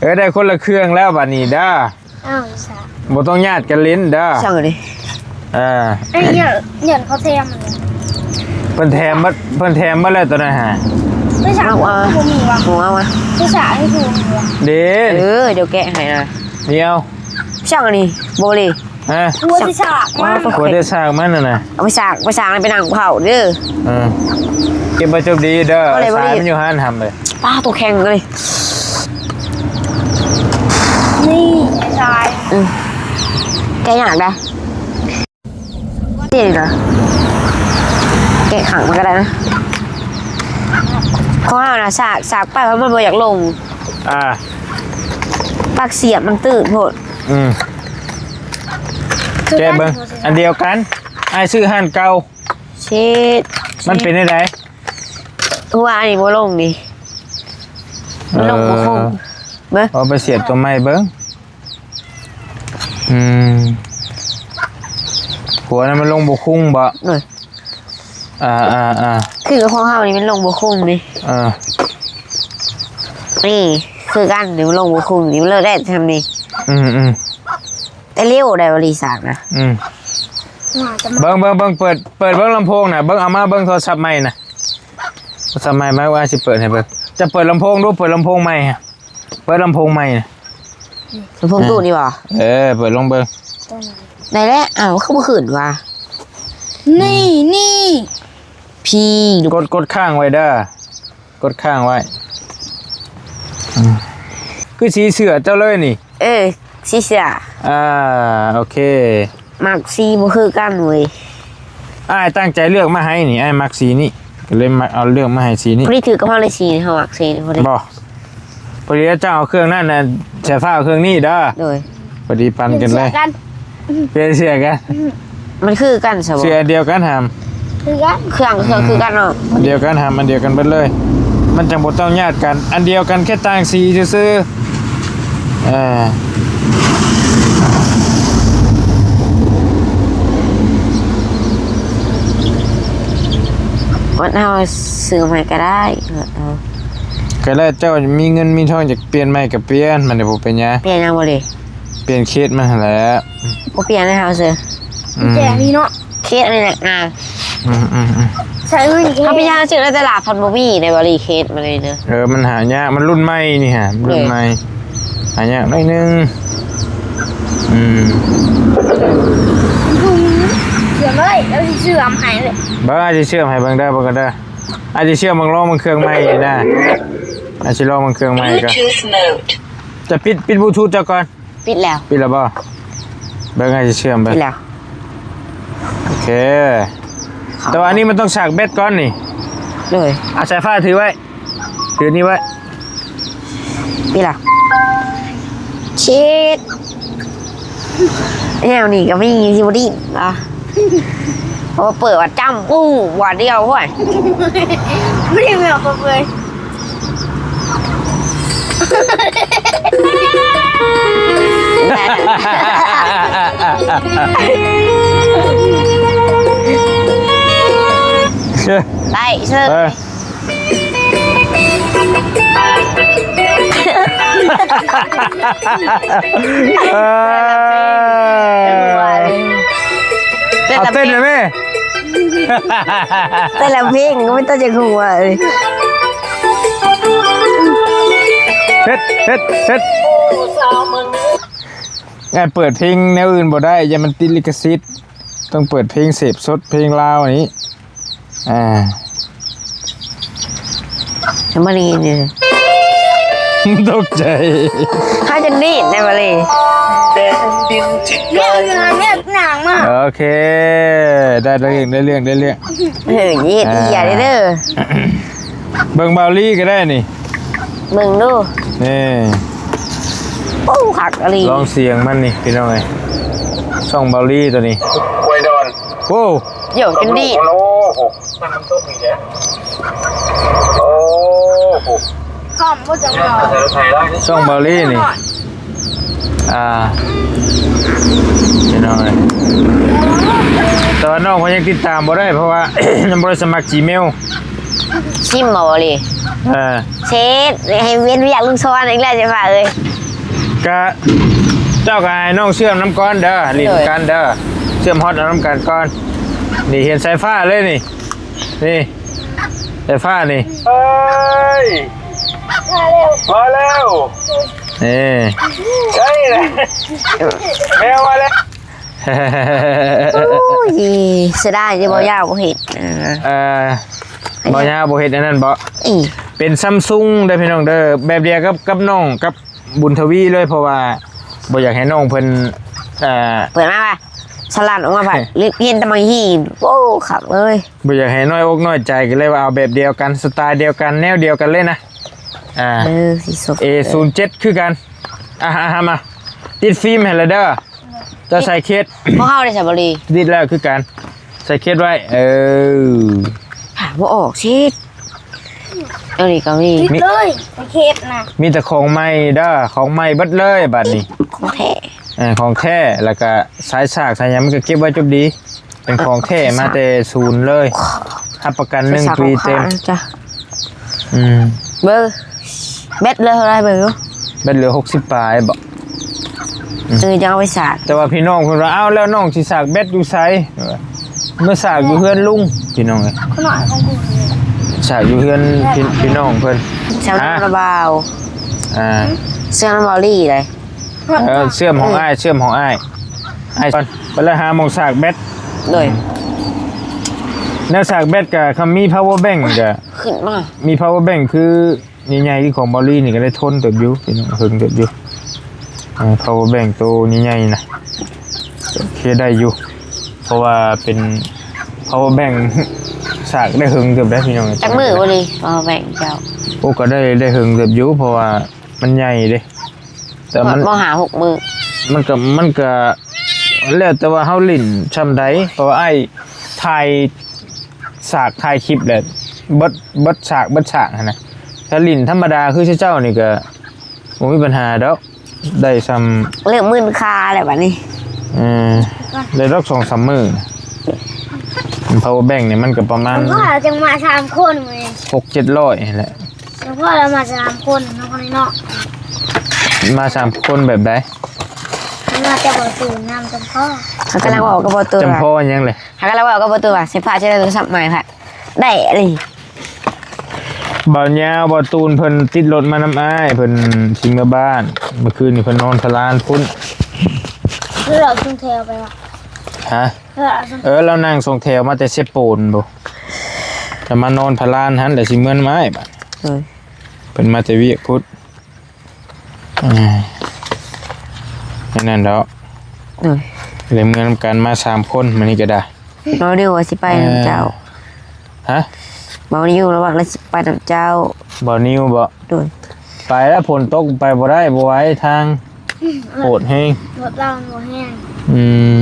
ເອີ ໄດ້ຄົນລະເຄື່ອງແລ້ວບາດນີ້ເດີ. ອ້າວ ອີສາ ບໍ່ຕ້ອງຍາດກັນຫຼິ້ນເດີ. ສັ່ງເລີຍ. ເອີ ອັນນີ້ເງິນເຂົາແຖມ ເພິ່ນແຖມໝົດ ເພິ່ນແຖມໝົດແລ້ວຕອນນັ້ນຫາ. ໄປສາ ເອົາ ບໍ່ມີວະ ບໍ່ເອົາວະ. ໄປສາໃຫ້ຜູ້ມີວະ ເດ້. ເອີ ດຽວແກະໃຫ້ນະ. ດຽວ ສັ່ງອັນນີ້ ບໍ່ເລີຍ. ຮະ ຫົວທີ່ສາກມັນ ຫົວທີ່ສາກມັນຫັ້ນນະ. ເອົາໄປສາກ ໄປສາກໃຫ້ໄປນັ່ງເຜົາເດີ. ເອີ ເກັບໄວ້ຈົບດີເດີ. ສາຍມັນຢູ່ຫັ້ນຫຳເລີຍ. ປ້າ ໂຕແຂງເລີຍ. ນີ້ສາຍ ອືມ ແກະຍາກໄດ໋. ເດ ແກະຂ້າງມັນກໍໄດ້ນະ. ຂອງເຮົານະ ສາກ ສາກໄປ ເພາະມັນບໍ່ຢາກລົງ. ອ່າ ປາກສຽບມັນຕື້ນໂພດ. ອືມ ແກະເບິ່ງ ອັນດຽວກັນ ອ້າຍຊື້ຮ້ານເກົ່າ. ເຊັດ ມັນເປັນແນວໃດ? ຫົວອັນນີ້ບໍ່ລົງນີ້ ມັນລົງບໍ່ຄົງ. ເອີ ເບິ່ງ ເອົາໄປສຽບຕົວໃໝ່ເບິ່ງ. ອືມ ຫົວນັ້ນມັນລົງບໍ່ຄຸງບໍ່? ໂດຍ ອ່າໆໆ ຄືຂອງເຮົານີ້ມັນລົງບໍ່ຄຸງນີ້. ເອີ ນີ້ຄືກັນນີ້ ມັນລົງບໍ່ຄຸງນີ້ ມັນເລີກໄດ້ຊ່ຳນີ້. ອືມໆ ແຕ່ເລວໄດ໋ບໍລິສັດນະ. ອືມ ເບິ່ງໆໆ ເປີດ ເປີດເບິ່ງລຳໂພງນະ. ເບິ່ງ ເອົາມາເບິ່ງໂທລະສັບໃໝ່ນະ. ໂທລະສັບໃໝ່ມາ ວ່າຊິເປີດໃຫ້ເບິ່ງ. ຈະເປີດລຳໂພງດູ ເປີດລຳໂພງໃໝ່ ເປີດລຳໂພງໃໝ່ນະ. ລຳໂພງຕູ້ນີ້ບໍ່? ເອີ ເປີດລອງເບິ່ງ. ໄດ້ແລ້ວ. ອ້າວ ຄືບໍ່ຂຶ້ນວະ? ນີ້ ນີ້ ພີ້ ກົດ ກົດຄ້າງໄວ້ເດີ. ກົດຄ້າງໄວ້. ອືມ ຄືສີເສື້ອເຈົ້າເລີຍນີ້. ເອີ ສີເສື້ອ. ອ່າ ໂອເຄ ມັກສີບໍ່ຄືກັນເວີຍ. ອ້າຍຕັ້ງໃຈເລືອກມາໃຫ້ນີ້ ອ້າຍມັກສີນີ້ ກໍເລີຍມາເອົາເລືອກມາໃຫ້ສີນີ້. ພໍດີຖືກກັບເຮົາເລີຍ ສີນີ້ ເຮົາມັກສີນີ້ພໍດີ. ບໍ່ ພໍດີເຈົ້າເອົາເຄື່ອງນັ້ນນະ ສາຍຟ້າເອົາເຄື່ອງນີ້ເດີ. ໂດຍ ພໍດີປັນກັນເລີຍ. ປ່ຽນເສື້ອກັນ ມັນຄືກັນຊະບໍ່? ເສື້ອດຽວກັນຫຳ ຄືກັນ ເຄື່ອງ ເຄື່ອງຄືກັນເນາະ. ອັນດຽວກັນຫຳ ອັນດຽວກັນເບິດເລີຍ. ມັນຈັ່ງບໍ່ຕ້ອງຍາດກັນ ອັນດຽວກັນແຄ່ຕ່າງສີຊື່ໆ. ເອີ ວັດເຮົາຊື້ໃໝ່ກໍໄດ້ ວັດເຮົາ. ກໍແລ້ວເຈົ້າມີເງິນມີທອງ ຢາກປ່ຽນໃໝ່ກໍປ່ຽນ ມັນບໍ່ເປັນຫຍັງ. ປ່ຽນຫຍັງບໍ່ເລີຍ? ປ່ຽນເຄສມັນຫັ້ນແຫຼະ. ບໍ່ປ່ຽນໃຫ້ເຮົາເຊີ. ອືມ ແຈກນີ້ເນາະ ເຄສອັນນີ້ແຫຼະ. ອ່າ ອືມໆໆ ໃຊ້ເງິນເຄສ ເຮົາໄປຫາຊື້ໃນຕະຫຼາດພັນບໍ່ມີໃນບໍລິເຄສມັນນີ້ເດີ. ເອີ ມັນຫາຍາກ ມັນລຸ້ນໃໝ່ນີ້ຫາ ລຸ້ນໃໝ່ ຫາຍາກໜ້ອຍໜຶ່ງ. ອືມ ເຊື່ອມເລີຍ ແລ້ວຊິເຊື່ອມໃຫ້ເລີຍ. ເບິ່ງ ອ້າຍຊິເຊື່ອມໃຫ້ເບິ່ງເດີ ເບິ່ງກັນເດີ. ອ້າຍຊິເຊື່ອມເບິ່ງ ລອງເບິ່ງເຄື່ອງໃໝ່ນີ້ນະ. ອ້າຍຊິລອງເບິ່ງເຄື່ອງໃໝ່ກ່ອນ. ຈະປິດ ປິດບລູທູດເຈົ້າກ່ອນ. ປິດແລ້ວ. ປິດແລ້ວບໍ່? ເບິ່ງ ອ້າຍຊິເຊື່ອມເບິ່ງ. ປິດແລ້ວ. ໂອເຄ ແຕ່ວ່າອັນນີ້ມັນຕ້ອງສາກແບັດກ່ອນນີ້. ໂດຍ ອາ ສາຍຟ້າຖືໄວ້ ຖືນີ້ໄວ້. ປິດແລ້ວ. ຊິດ ແນວນີ້ກໍມີຢູ່ດິເນາະ ໂອ້ ເປີດວ່າຈ້ຳ ໂອ້ ບາດດຽວ ໂອ້ຍ ບໍ່ໄດ້ແມ່ນເປີດເລີຍ ໄດ້ເຊີນ ເອີ ເອີ ເອົາເຕັ້ນເລີຍແມ່ ແຕ່ລະເພງກໍບໍ່ຕ້ອງຈະຫົວເລີຍ ເຮັດ ເຮັດ ເຮັດ ອ້າຍເປີດເພງແນວອື່ນບໍ່ໄດ້ ຢ້ານມັນຕິດລິຂະສິດ ຕ້ອງເປີດເພງເສບສົດ ເພງລາວນີ້ ອ່າ ຍັງບໍ່ໄດ້ຍິນຢູ່ ຕົກໃຈ ຫາຈົນດີດໄດ້ບໍ່ເລີຍ ໂອເຄ ໄດ້ເລື່ອງ ໄດ້ເລື່ອງ ໄດ້ເລື່ອງ ເອີ ເຮັດເອີຍເດີ ເບິ່ງເບົາລີກໍໄດ້ນີ້ ເບິ່ງດູ ນີ້ ໂອ້ ຄັກອີ່ຫຼີ ລອງສຽງມັນນີ້ພີ່ນ້ອງເອີຍ ຊ່ອງເບົາລີຕົວນີ້ ຫ້ວຍດອນ ໂອ້ ໂຢ ຈົນດີດ ໂອ້ໂຫ ນ້ຳຕົ້ມນີ້ແຫຼະ ໂອ້ໂຫ ຄອມບໍ່ຈັງເນາະ ຊ່ອງເບົາລີນີ້ ອ່າ ພີ່ນ້ອງເອີຍ ແຕ່ວ່ານ້ອງເພິ່ນຍັງຕິດຕາມບໍ່ໄດ້ ເພາະວ່າຍັງບໍ່ໄດ້ສະໝັກ Gmail ຊິມເອົາເລີຍ ເອີ ເຊັດ ໃຫ້ເວັນວຽກລຸງຊອນອີກແລ້ວ ເຈົ້າວ່າເອີຍ ກະ ເຈົ້າກະໃຫ້ນ້ອງເຊື່ອມນຳກ່ອນເດີ ຫຼິ້ນນຳກັນເດີ ເຊື່ອມຮອດເອົານຳກັນກ່ອນ ນີ້ເຫັນສາຍຟ້າເລີຍນີ້ ນີ້ ສາຍຟ້ານີ້ ເອີຍ ມາແລ້ວ ມາແລ້ວ ນີ້ ເອີຍ ແມວມາແລ້ວ ໂອ້ຍ ເສຍດາຍທີ່ບໍ່ຍາວບໍ່ເຮັດ ເອີ ເອີ ບໍ່ຍາວບໍ່ເຮັດອັນນັ້ນບໍ່ ອີ ເປັນຊຳຊຸງເດີພີ່ນ້ອງເດີ ແບບດຽວກັບ ກັບນ້ອງກັບບຸນທະວີເລີຍ ເພາະວ່າບໍ່ຢາກໃຫ້ນ້ອງເພິ່ນ ເອີ ເປີດມາວ່າສະຫຼັດອອກມາ ເຫັນແຕ່ບັກຫີນ ໂອ້ ຄັກເລີຍ ບໍ່ຢາກໃຫ້ນ້ອຍອົກນ້ອຍໃຈ ກໍເລີຍວ່າເອົາແບບດຽວກັນ ສະໄຕລ໌ດຽວກັນ ແນວດຽວກັນເລີຍນະ ອ່າ ເອີ ເອສູນເຈັດຄືກັນ ອ່າ ມາ ຕິດຟິມໃຫ້ລະເດີ ເຈົ້າໃສ່ເຄສ ຂອງເຮົາໄດ້ໃສ່ບໍ່ລີ ຕິດແລ້ວຄືກັນ ໃສ່ເຄສໄວ້ ເອີ ຫາບໍ່ອອກຊິ ອັນນີ້ກໍມີ ຕິດເລີຍ ເຄສນະ ມີແຕ່ຂອງໃໝ່ເດີ ຂອງໃໝ່ເບິດເລີຍບາດນີ້ ຂອງແທ້ ເອີ ຂອງແທ້ ແລ້ວກະສາຍສາກສາຍຫຍັງມັນກໍເກັບໄວ້ຈົບດີ ເປັນຂອງແທ້ມາແຕ່ສູນເລີຍ ຮັບປະກັນໜຶ່ງປີເຕັມ ອືມ ເບິ່ງ ແບັດເຫຼືອເທົ່າໃດເບິ່ງດູ ແບັດເຫຼືອຫົກສິບປາຍບໍ ເອີ ຈັ່ງເອົາໄປສາກ ແຕ່ວ່າພີ່ນ້ອງເພິ່ນວ່າ ອ້າວ ແລ້ວນ້ອງຊິສາກແບັດຢູ່ໃສ ເມື່ອສາກຢູ່ເຮືອນລຸງ ພີ່ນ້ອງເອີຍ ສາກຢູ່ເຮືອນ ພີ່ ພີ່ນ້ອງເພິ່ນ ເຊື່ອມນຳລະບ່າວ ອ່າ ເຊື່ອມນຳບ່າວລີໄດ ເອີ ເຊື່ອມຂອງອ້າຍ ເຊື່ອມຂອງອ້າຍ ອ້າຍກ່ອນ ໄປລະຫາໝ່ອງສາກແບັດ ໂດຍ ແນວສາກແບັດກະ ຄັນມີພາວເວີແບັງກະ ຂຶ້ນມາ ມີພາວເວີແບັງຄື ໃຫຍ່ໆ ຄືຂອງເບົາລີນີ້ກໍໄດ້ທົນເຕີບຢູ່ ເປັນເຖິງເຕີບຢູ່ ເອີ ພາວເວີແບັງໂຕໃຫຍ່ໆ ນະ ໂອເຄໄດ້ຢູ່ ເພາະວ່າເປັນພາວເວີແບັງ ສາກໄດ້ເຖິງເຕີບໄດ໋ພີ່ນ້ອງ ຈັກມື້ບໍ່ນີ້ພາວເວີແບັງເຈົ້າ ໂອ້ ກໍໄດ້ ໄດ້ເຖິງເຕີບຢູ່ ເພາະວ່າມັນໃຫຍ່ເດ້ ແຕ່ມັນ ບໍ່ ຫ້າຫົກມື້ ມັນກໍ ມັນກໍແລ້ວແຕ່ວ່າເຮົາຫຼິ້ນຊ່ຳໃດ ເພາະວ່າອ້າຍຖ່າຍ ສາກຖ່າຍຄລິບແຫຼະ ເບິດ ເບິດສາກ ເບິດສາກຫັ້ນນະ ຖ້າຫຼິ້ນທຳມະດາຄືເຈົ້ານີ້ກໍບໍ່ມີບັນຫາດອກ ໄດ້ຊ່ຳ ເລີ່ມມື່ນຄາແລ້ວບັດນີ້ ເອີ ໄດ້ດອກສອງສາມມື້ ພາວເວີແບັງນີ້ມັນກໍປະມານ ແລ້ວກໍຈັ່ງມາສາມຄົນມື້ນີ້ ຫົກເຈັດຮ້ອຍຫັ້ນແຫຼະ ແລ້ວກໍເຮົາມາສາມຄົນເນາະ ມາສາມຄົນແບບໃດ ມາແຕ່ບໍ່ຕື່ນນຳຈຳພໍ ເຂົາກຳລັງເວົ້າກັບບໍ່ຕື່ນ ຈຳພໍຫຍັງເລີຍ ຫາກະລາເວົ້າກັບບໍ່ຕູວ່າ ໃສ່ຜ້າໃສ່ໂທລະສັບໃໝ່ພັດ ໄດ້ອີ່ຫຼີ ບ່າວຍາວ ບ່າວຕູນເພິ່ນຕິດລົດມານຳອ້າຍ ເພິ່ນຊິເມືອບ້ານ ເມື່ອຄືນນີ້ເພິ່ນນອນພະລານພຸ້ນ ເອີ ເຮົາສົ່ງແຖວໄປວະ ຮະ ເອີ ເຮົາສົ່ງ ເອີ ລາວນັ່ງສົ່ງແຖວມາແຕ່ເຊໂປນພຸ້ນ ແລ້ວມານອນພະລານຫັ້ນ ແລ້ວຊິເມືອນຳອ້າຍບາດ ເອີ ເພິ່ນມາແຕ່ວຽກພຸ້ນ ອ່າ ແນວນັ້ນດອກ ໂດຍ ໄດ້ເມືອນຳກັນມາສາມຄົນ ມື້ນີ້ກໍໄດ້ ເບົານິວວ່າຊິໄປນຳເຈົ້າ ຮະ ເບົານິວລະວ່າລະຊິໄປນຳເຈົ້າ ເບົານິວບໍ ໂດຍ ໄປແລ້ວ ຝົນຕົກໄປບໍ່ໄດ້ ບໍ່ໄຫວທາງ ໂຫດແຮງ ລົດລາວມັນບໍ່ແຮງ. ອືມ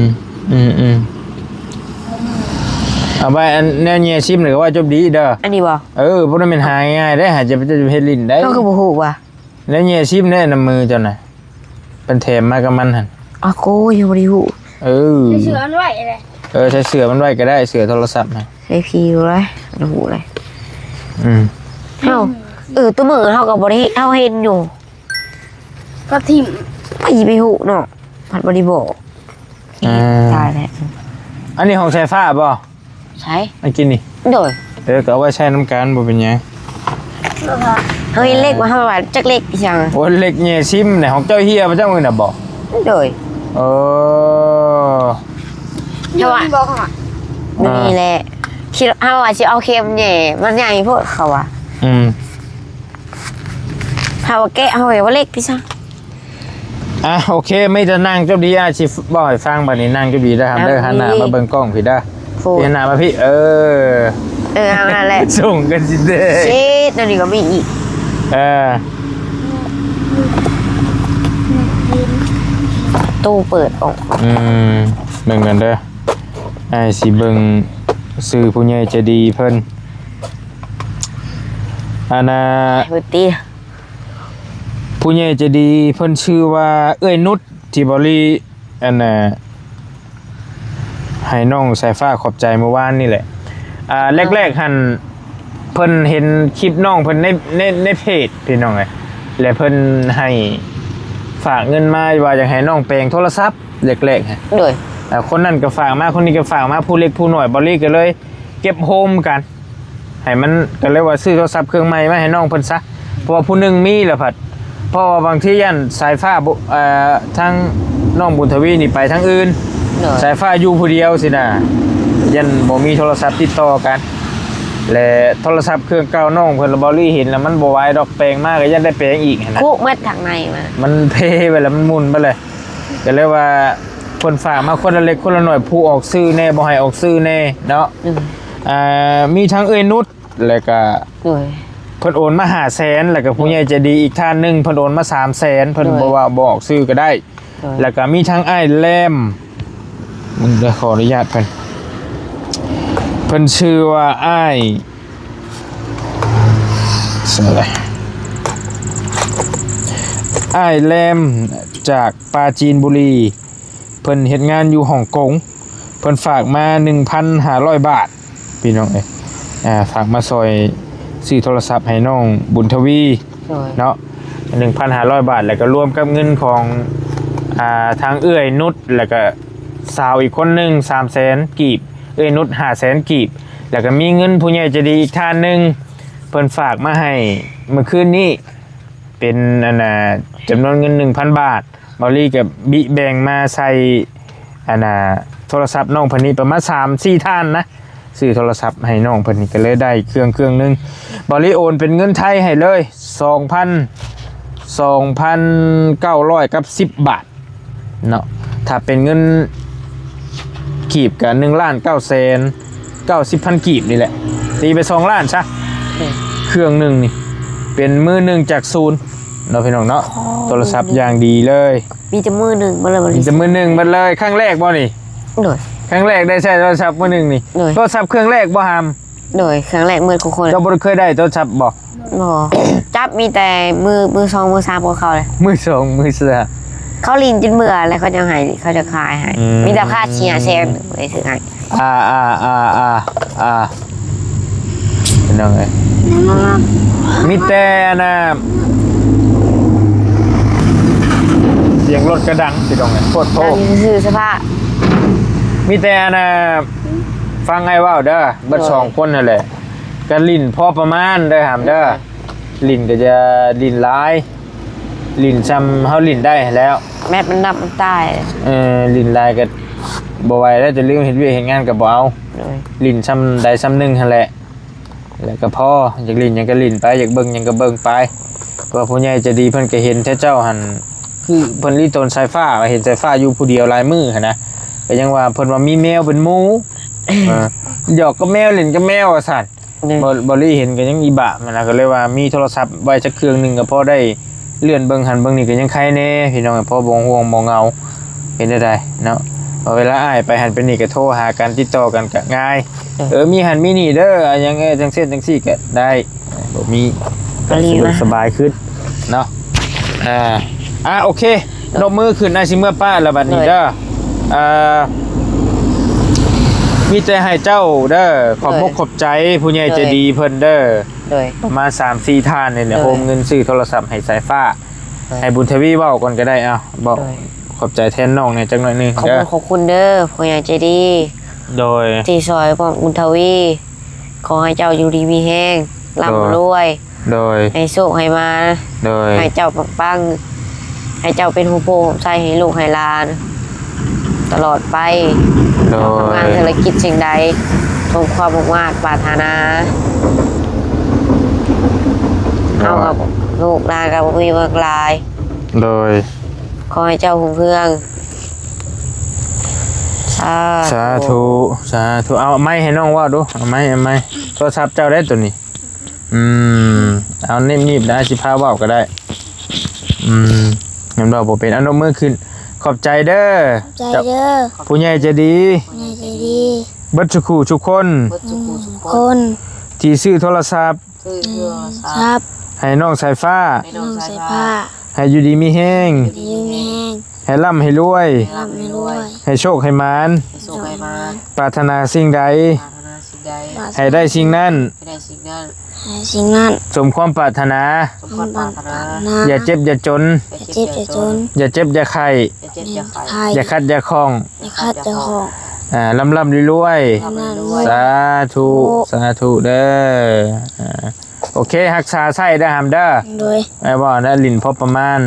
ອືມໆ ເອົາໄວ້ອັນແນວແຍ່ຊິມນີ້ກໍໄວ້ຈົບດີເດີ. ອັນນີ້ບໍ່? ເອີ ບໍ່ໄດ້ແມ່ນຫາງ່າຍເດ້ ຫາຈະໄປເຮັດຫຼິ້ນໄດ້. ເຮົາກໍບໍ່ຮູ້ວ່າ ແນວແຍ່ຊິມແນ່ນຳມືເຈົ້ານະ ເພິ່ນແຖມມາກັບມັນຫັ້ນ. ອ້າໂກ ຍັງບໍ່ໄດ້ຮູ້. ເອີ ໃສ່ເສື້ອມັນໄວ້ເດ້. ເອີ ໃສ່ເສື້ອມັນໄວ້ກໍໄດ້ ເສື້ອໂທລະສັບນະ. ໃສ່ພີໄວ້ ຮູ້ເລີຍ. ອືມ ເຮົາ ເອີ ຕົວມືເຮົາກໍບໍ່ໄດ້ ເຮົາເຫັນຢູ່ ກໍຖິ້ມ ໃຜຊິໄປຮູ້ເນາະ ພັດບໍ່ໄດ້ບອກ. ອ່າ ຕາຍແລ້ວ. ອັນນີ້ຂອງສາຍຟ້າບໍ່? ໃສ? ອັນກິນນີ້? ໂດຍ. ເອີ ກໍເອົາໄວ້ໃຊ້ນຳກັນ ບໍ່ເປັນຫຍັງ. ເຮົາເຫັນເຫຼັກວ່າ ເຮົາວ່າຈັກເຫຼັກອີຫຍັງ. ໂອ້ ເຫຼັກແຍ່ຊິມນະ ຂອງເຈົ້າເຫ່ຍມາຈາກມື້ນະບໍ່? ໂດຍ. ເອີ ເຮົາວ່າ ນີ້ແຫຼະ ຄິດ ເຮົາວ່າຊິເອົາເຂັມແຍ່ ມັນໃຫຍ່ໂພດ ເຂົາວ່າ. ອືມ ເຮົາແກະ ເຮົາເຫັນວ່າເຫຼັກຕິຊະ. ອ່ະ ໂອເຄ ມີແຕ່ນັ່ງຈົບດີ ອ້າຍຊິເວົ້າໃຫ້ຟັງ. ບັດນີ້ນັ່ງຈົບດີເດີ ຫັນເດີ ຫັນໜ້າມາເບິ່ງກ້ອງພີ້ເດີ. ໂອ້ ຫັນໜ້າມາພີ້ ເອີ ເອີ ເອົານັ້ນແຫຼະ ສົ່ງກັນຊິເດ້. ຊິດ ແນວນີ້ກໍມີອີກ. ເອີ ຕູ້ເປີດອອກ. ອືມ ເບິ່ງກັນເດີ ອ້າຍຊິເບິ່ງຊື່ຜູ້ໃຫຍ່ໃຈດີເພິ່ນ. ອັນນ່າ ເບິດຕິ ຜູ້ໃຫຍ່ໃຈດີເພິ່ນຊື່ວ່າເອື້ອຍນຸດ ທີ່ເບົາລີ ອັນນ່າ ໃຫ້ນ້ອງສາຍຟ້າຂອບໃຈມື້ວານນີ້ແຫຼະ. ອ່າ ແລກໆຫັ້ນ ເພິ່ນເຫັນຄລິບນ້ອງເພິ່ນໃນ ໃນ ໃນເພຈພີ່ນ້ອງເອີຍ ແລະເພິ່ນໃຫ້ຝາກເງິນມາວ່າຢາກໃຫ້ນ້ອງແປງໂທລະສັບ ແລກໆຫັ້ນ. ໂດຍ. ອ່າ ຄົນນັ້ນກໍຝາກມາ ຄົນນີ້ກໍຝາກມາ ຜູ້ເລັກຜູ້ນ້ອຍ ເບົາລີກໍເລີຍເກັບໂຮມກັນ ໃຫ້ມັນ ກໍເລີຍວ່າຊື້ໂທລະສັບເຄື່ອງໃໝ່ມາໃຫ້ນ້ອງເພິ່ນຊະ ເພາະວ່າຜູ້ໜຶ່ງມີແລ້ວພັດ ເພາະວ່າບາງທີຢ້ານສາຍຟ້າບໍ່ ເອີ ທາງນ້ອງບຸນທະວີນີ້ໄປທາງອື່ນ. ໂດຍ. ສາຍຟ້າຢູ່ຜູ້ດຽວຊີ້ນະ ຢ້ານບໍ່ມີໂທລະສັບຕິດຕໍ່ກັນ ແລະໂທລະສັບເຄື່ອງເກົ່ານ້ອງເພິ່ນລະ ເບົາລີເຫັນລະມັນບໍ່ໄຫວດອກ ແປງມາກໍຢ້ານໄດ້ແປງອີກຫັ້ນນະ ຄຸເໝິດທາງໃນມາ ມັນເພໄປລະ ມັນໝຸ່ນໄປເລີຍ. ກໍເລີຍວ່າເພິ່ນຝາກມາຄົນລະເລັກຄົນລະໜ້ອຍ ຜູ້ອອກຊື່ແນ່ ບໍ່ໃຫ້ອອກຊື່ແນ່ເນາະ. ອືມ ອ່າ ມີທັງເອື້ອຍນຸດ ແລ້ວກະ ໂດຍ ເພິ່ນໂອນມາຫ້າແສນ ແລ້ວກະຜູ້ໃຫຍ່ໃຈດີອີກທ່ານໜຶ່ງ ເພິ່ນໂອນມາສາມແສນ ເພິ່ນ ໂດຍ ບໍ່ວ່າ ບໍ່ອອກຊື່ກໍໄດ້. ໂດຍ. ແລ້ວກະມີທັງອ້າຍແລມ ເບິ່ງເດີ ຂໍອະນຸຍາດເພິ່ນ ເພິ່ນຊື່ວ່າອ້າຍ ໃສລະ ອ້າຍແລມ ຈາກປາຈີນບູລີ ເພິ່ນເຮັດງານຢູ່ຮົງກົງ ເພິ່ນຝາກມາໜຶ່ງພັນຫ້າຮ້ອຍບາດ ພີ່ນ້ອງເອີຍ ອ່າ ຝາກມາຊ່ອຍຊື້ໂທລະສັບໃຫ້ນ້ອງບຸນທະວີ ໂດຍ ເນາະ ໜຶ່ງພັນຫ້າຮ້ອຍບາດ ແລ້ວກໍລວມກັບເງິນຂອງ ອ່າ ທາງເອື້ອຍນຸດ ແລ້ວກໍສາວອີກຄົນໜຶ່ງ ສາມແສນກີບ ເອື້ອຍນຸດ ຫ້າແສນກີບ ແລ້ວກໍມີເງິນຜູ້ໃຫຍ່ໃຈດີອີກທ່ານໜຶ່ງ ເພິ່ນຝາກມາໃຫ້ມື້ຄືນນີ້ ເປັນ ອັນນ່າ ຈຳນວນເງິນໜຶ່ງພັນບາດ ເບົາລີກໍບິແບ່ງມາໃສ່ ອັນນ່າ ໂທລະສັບນ້ອງເພິ່ນນີ້ປະມານສາມສີ່ທ່ານນະ ຊື້ໂທລະສັບໃຫ້ນ້ອງເພິ່ນນີ້ ກໍເລີຍໄດ້ເຄື່ອງເຄື່ອງໜຶ່ງ. ເບົາລີໂອນເປັນເງິນໄທໃຫ້ເລີຍ ສອງພັນ ສອງພັນເກົ້າຮ້ອຍກັບສິບບາດ ເນາະ ຖ້າເປັນເງິນກີບກໍໜຶ່ງລ້ານເກົ້າແສນເກົ້າສິບພັນກີບນີ້ແຫຼະ ຕີໄປສອງລ້ານຊະ ໂດຍ ເຄື່ອງໜຶ່ງນີ້ ເປັນມືໜຶ່ງຈາກສູນເນາະ ພີ່ນ້ອງເນາະ. ໂອ້ ໂທລະສັບຢ່າງດີເລີຍ ມີແຕ່ມືໜຶ່ງເບິດເລີຍ ມີແຕ່ມືໜຶ່ງເບິດເລີຍ. ຄັ້ງແລກບໍ່ນີ້? ໂດຍ. ຄັ້ງແລກໄດ້ໃຊ້ໂທລະສັບມືໜຶ່ງນີ້? ໂດຍ. ໂທລະສັບເຄື່ອງແລກບໍ່ຫຳ? ໂດຍ ເຄື່ອງແລກໝົດທຸກຄົນ. ເຈົ້າບໍ່ໄດ້ເຄີຍໄດ້ໂທລະສັບບໍ່? ບໍ່ ຈັບມີແຕ່ມື ມືສອງ ມືສາມຂອງເຂົາເລີຍ ມືສອງ ມືສາມ ເຂົາຫຼິ້ນຈົນເມື່ອແລ້ວ ເຂົາຈະໃຫ້ ເຂົາຈະຂາຍໃຫ້ ອືມ ມີແຕ່ຄ່າເສຍແຊງໄດ້ຊື້ໃຫ້. ອ່າ ອ່າ ອ່າ ອ່າ ອ່າ ພີ່ນ້ອງເອີຍ ມີແຕ່ອັນນ່າ ສຽງລົດກະດັງ ພີ່ນ້ອງເອີຍ ໂພດໂພ ອັນນີ້ຊື່ສະພາບ ມີແຕ່ອັນນ່າ ຟັງອ້າຍເວົ້າເດີ ເບິດ ໂດຍ ສອງຄົນຫັ້ນແຫຼະ ກະຫຼິ້ນພໍປະມານເດີຫຳເດີ ໂດຍ ຫຼິ້ນກໍຈະຫຼິ້ນຫຼາຍ ຫຼິ້ນຊ່ຳເຮົາຫຼິ້ນໄດ້ຫັ້ນແຫຼ້ວ ແມັດມັນດັບມັນຕາຍ. ເອີ ຫຼິ້ນຫຼາຍກໍບໍ່ໄຫວແລ້ວ ຈະລືມເຮັດວຽກເຮັດງານກໍບໍ່ເອົາ ໂດຍ ຫຼິ້ນຊ່ຳໃດຊ່ຳໜຶ່ງຫັ້ນແຫຼະ ແລ້ວກໍພໍ ຢາກຫຼິ້ນຫຍັງກໍຫຼິ້ນໄປ ຢາກເບິ່ງຫຍັງກໍເບິ່ງໄປ ເພາະວ່າຜູ້ໃຫຍ່ໃຈດີເພິ່ນກໍເຫັນແທ້ເຈົ້າຫັ້ນ ຄືເພິ່ນລີ້ຕົນສາຍຟ້າ ເຫັນສາຍຟ້າຢູ່ຜູ້ດຽວຫຼາຍມື້ຫັ້ນນະ ກໍຍັງວ່າເພິ່ນວ່າມີແມວເປັນໝູ່ ເອີ ຫຍອກກັບແມວ ຫຼິ້ນກັບແມວວ່າຊັ້ນ. ໂດຍ ເບົາ ເບົາລີເຫັນກໍຍັງອີບາບຫັ້ນນະ ກໍເລີຍວ່າມີໂທລະສັບໄວ້ຈັກເຄື່ອງໜຶ່ງ ກໍພໍໄດ້ ເລື່ອນເບິ່ງຫັ້ນເບິ່ງນີ້ກໍຍັງໄຄແດ່ພີ່ນ້ອງ ພໍບໍ່ຫ່ວງບໍ່ເຫງົາ. ເຮັດແນວໃດເນາະ ເວລາອ້າຍໄປຫັ້ນໄປນີ້ກໍໂທຫາກັນ ຕິດຕໍ່ກັນກໍງ່າຍ. ເອີ ມີຫັ້ນມີນີ້ເດີ ອາ ຫຍັງ ເອີ ຈັ່ງຊັ້ນຈັ່ງຊີ້ກໍໄດ້ ບໍ່ມີ ກໍສະດວກສະບາຍຂຶ້ນເນາະ. ອ່າ ອ່າ ໂອເຄ ນົບມືຂຶ້ນ ອ້າຍຊິເມືອປະແລ້ວບັດນີ້ເດີ. ອ່າ ມີແຕ່ໃຫ້ເຈົ້າເດີ ຂອບອົກຂອບໃຈຜູ້ໃຫຍ່ໃຈດີເພິ່ນເດີ ປະມານສາມສີ່ທ່ານນີ້ແຫຼະ ໂຮມເງິນຊື້ໂທລະສັບໃຫ້ສາຍຟ້າ. ໃຫ້ບຸນທະວີເວົ້າກ່ອນກໍໄດ້ ເອົາ ເວົ້າຂອບໃຈແທນນ້ອງແດ່ຈັກໜ້ອຍໜຶ່ງ. ຂອບຄຸນ ຂອບຄຸນເດີຜູ້ໃຫຍ່ໃຈດີ ໂດຍ ທີ່ຊ່ອຍພວກບຸນທະວີ. ຂໍໃຫ້ເຈົ້າຢູ່ດີມີແຮງ ລ່ຳລວຍ ໂດຍ ໃຫ້ໂຊກໃຫ້ມານ ໂດຍ ໃຫ້ເຈົ້າປັງໆ ໃຫ້ເຈົ້າເປັນຮົ່ມໂພຮົ່ມໄຊໃຫ້ລູກໃຫ້ຫຼານຕະຫຼອດໄປ ໂດຍ ທຳງານທຸລະກິດສິ່ງໃດ ສົມຄວາມມຸ່ງມາດປາດຖະໜາ ໂດຍ ເຮົາກັບລູກຫຼານກໍບໍ່ມີມາກຫຼາຍ ໂດຍ ຂໍໃຫ້ເຈົ້າຮຸ່ງເຮືອງ. ສາ ສາທຸ ສາທຸ. ເອົາໄມໃຫ້ນ້ອງເວົ້າດູ ເອົາໄມ ເອົາໄມ. ໂທລະສັບເຈົ້າໄດ໋ໂຕນີ້. ອືມ ເອົາໜີບໆ ໄດ້ ຊິພາເວົ້າກໍໄດ້. ອືມ ແມ່ນເວົ້າບໍ່ເປັນ ເອົານົບມືຂຶ້ນ. ຂອບໃຈເດີ ຂອບໃຈເດີ ຜູ້ໃຫຍ່ໃຈດີ ຜູ້ໃຫຍ່ໃຈດີ ເບິດສູ່ຄູ່ສູ່ຄົນ ເບິດສູ່ຄູ່ສູ່ຄົນ ທີ່ຊື້ໂທລະສັບ ຊື້ໂທລະສັບ ໃຫ້ນ້ອງສາຍຟ້າ ໃຫ້ນ້ອງສາຍຟ້າ ໃຫ້ຢູ່ດີມີແຮງ ຢູ່ດີມີແຮງ ໃຫ້ລ່ຳໃຫ້ລວຍ ໃຫ້ລ່ຳໃຫ້ລວຍ ໃຫ້ໂຊກໃຫ້ໝານ ໃຫ້ໂຊກໃຫ້ໝານ ປາດຖະໜາສິ່ງໃດ ປາດຖະໜາສິ່ງໃດ ໃຫ້ໄດ້ສິ່ງນັ້ນ ໃຫ້ໄດ້ສິ່ງນັ້ນ ໃຫ້ໄດ້ສິ່ງນັ້ນ ສົມຄວາມປາດຖະໜາ ສົມຄວາມປາດຖະໜາ ຢ່າເຈັບຢ່າຈົນ ຢ່າເຈັບຢ່າຈົນ ຢ່າເຈັບຢ່າໄຂ້ ຢ່າເຈັບຢ່າໄຂ້ ຢ່າຂັດຢ່າຂ້ອງ ຢ່າຂັດຢ່າຂ້ອງ ອ່າ ລ່ຳໆລວຍໆ ລ່ຳໆລວຍໆ ສາທຸ ໂອ້ ສາທຸເດີ. ອ່າ ໂອເຄ ຮັກສາໃຊ້ເດີຫຳເດີ ໂດຍ ໄອ້ເວົ້ານະ ຫຼິ້ນພໍປະມານ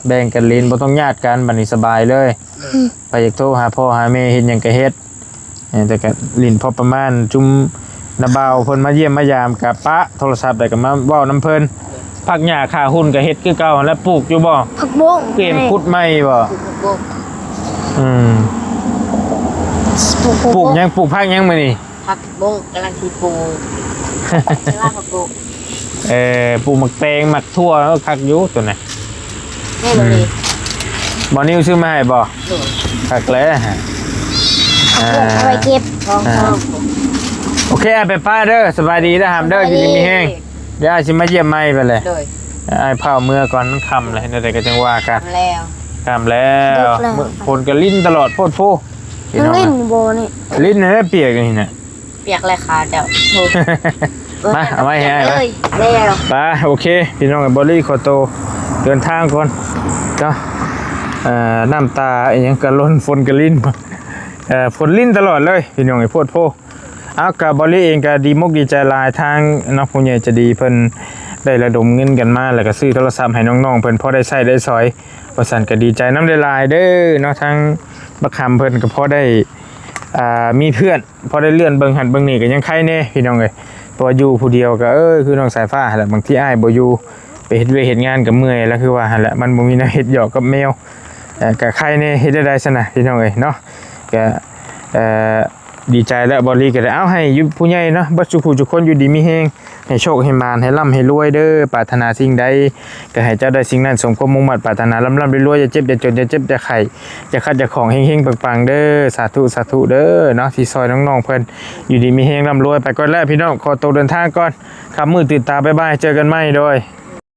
ແບ່ງກັນຫຼິ້ນ ບໍ່ຕ້ອງຍາດກັນ ບັດນີ້ສະບາຍເລີຍ. ອືມ ໃຜຢາກໂທຫາພໍ່ຫາແມ່ ເຮັດຫຍັງກໍເຮັດ ເອີ ແຕ່ກໍຫຼິ້ນພໍປະມານ. ຈຸມນ້າບ່າວເພິ່ນມາຢ້ຽມມາຢາມ ກໍປະໂທລະສັບ ແລ້ວກໍມາເວົ້ານຳເພິ່ນ. ຜັກຫຍ້າຂາຫຸ່ນກໍເຮັດຄືເກົ່າຫັ້ນແຫຼະ ປູກຢູ່ບໍ່? ຜັກບົ້ງ ປ່ຽນຂຸດໃໝ່ບໍ່? ປູກຜັກບົ້ງ ອືມ ປູກ ປູກຫຍັງ? ປູກຜັກຫຍັງມື້ນີ້? ຜັກບົ້ງ ກຳລັງຊິປູກ ເວລາຜັກບົ້ງ ເອີ ປູກໝາກແຕງ ໝາກຖົ່ວ ເອີ ຄັກຢູ່ໂຕນັ້ນ ແມ່ນບໍ່ນີ້? ອືມ ບໍ່ນິວຊື້ມາໃຫ້ບໍ່? ໂດຍ ຄັກແລ້ວ ອ່າ ເອົາໄວ້ເກັບ ອ່າ ໂອເຄ ອ້າຍໄປປະເດີ ສະບາຍດີເດີຫຳເດີ ສະບາຍດີ ຢູ່ດີມີແຮງ ດຽວອ້າຍຊິມາຢ້ຽມໃໝ່ໄປແຫຼະ ໂດຍ ອ້າຍພ້າວເມືອກ່ອນ ມັນຄ່ຳແລ້ວ ແນວໃດກໍຈັ່ງວ່າກັນ ຄ່ຳແລ້ວ ຄ່ຳແລ້ວ ຝົນກໍລິນຕະຫຼອດໂພດໂພ ພີ່ນ້ອງ ມັນລິນຢູ່ບໍ່ນີ້? ລິນແລ້ວປຽກນີ້ນະ ປຽກແລ້ວຂາເຈົ້າ ໂອ້ ມາ ເອົາໄວ້ໃຫ້ອ້າຍ ເອີຍ ແລ້ວ ໄປ ໂອເຄ ພີ່ນ້ອງ ເອີຍ ບໍລິຂໍໂຕເດີນທາງກ່ອນເນາະ ເອີ ນ້ຳຕາອີຫຍັງກະຫຼົ່ນ ຝົນກະລິນ ເອີ ຝົນລິນຕະຫຼອດເລີຍ ພີ່ນ້ອງເອີຍ ໂພດໂພ. ເອົາ ກະບໍລິເອງກະດີມົກດີໃຈຫຼາຍ ທາງເນາະ ຜູ້ໃຫຍ່ໃຈດີເພິ່ນໄດ້ລະດົມເງິນກັນມາ ແລ້ວກະຊື້ໂທລະສັບໃຫ້ນ້ອງໆເພິ່ນ ພໍໄດ້ໃຊ້ໄດ້ສອຍ ວ່າຊັ້ນ ກະດີໃຈນຳຫຼາຍໆເດີເນາະ ທາງບັກຫຳເພິ່ນກະພໍໄດ້ ອ່າ ມີເພື່ອນ ພໍໄດ້ເລື່ອນເບິ່ງຫັ້ນເບິ່ງນີ້ກໍຍັງໄຄແດ່ພີ່ນ້ອງເອີຍ ເພາະວ່າຢູ່ຜູ້ດຽວກໍ ເອີ ຄືນ້ອງສາຍຟ້າຫັ້ນແຫຼະ ບາງທີອ້າຍບໍ່ຢູ່ ໄປເຮັດວຽກເຮັດງານກໍເມື່ອຍ ແລ້ວຄືວ່າຫັ້ນແຫຼະ ມັນບໍ່ມີແນວເຮັດ ຫຍອກກັບແມວ ເອີ ກໍໄຄແດ່ ເຮັດແນວໃດຊັ້ນນະ ພີ່ນ້ອງເອີຍເນາະ ກໍ ເອີ ດີໃຈແລ້ວ ບໍລິກໍໄດ້ ເອົາ ໃຫ້ຢູ່ຜູ້ໃຫຍ່ເນາະ ເບິດສູ່ຜູ້ສູ່ຄົນ ຢູ່ດີມີແຮງ ໃຫ້ໂຊກໃຫ້ໝານ ໃຫ້ລ່ຳໃຫ້ລວຍເດີ ປາດຖະໜາສິ່ງໃດ ກໍໃຫ້ເຈົ້າໄດ້ສິ່ງນັ້ນ ສົມຄວາມມຸ່ງມາດປາດຖະໜາ ລ່ຳໆລວຍໆ ຢ່າເຈັບຢ່າຈົນ ຢ່າເຈັບຢ່າໄຂ້ ຢ່າຂັດຢ່າຂ້ອງ ເຮັງໆປັງໆເດີ ສາທຸ ສາທຸເດີເນາະ ທີ່ຊ່ອຍນ້ອງໆເພິ່ນ ຢູ່ດີມີແຮງ ລ່ຳລວຍ ໄປກ່ອນແລ້ວພີ່ນ້ອງ ຂໍໂຕເດີນທາງກ່ອນ ຄ່ຳມືຕື່ນຕາ ບາຍບາຍ ເຈີກັນໃໝ່ ໂດຍ.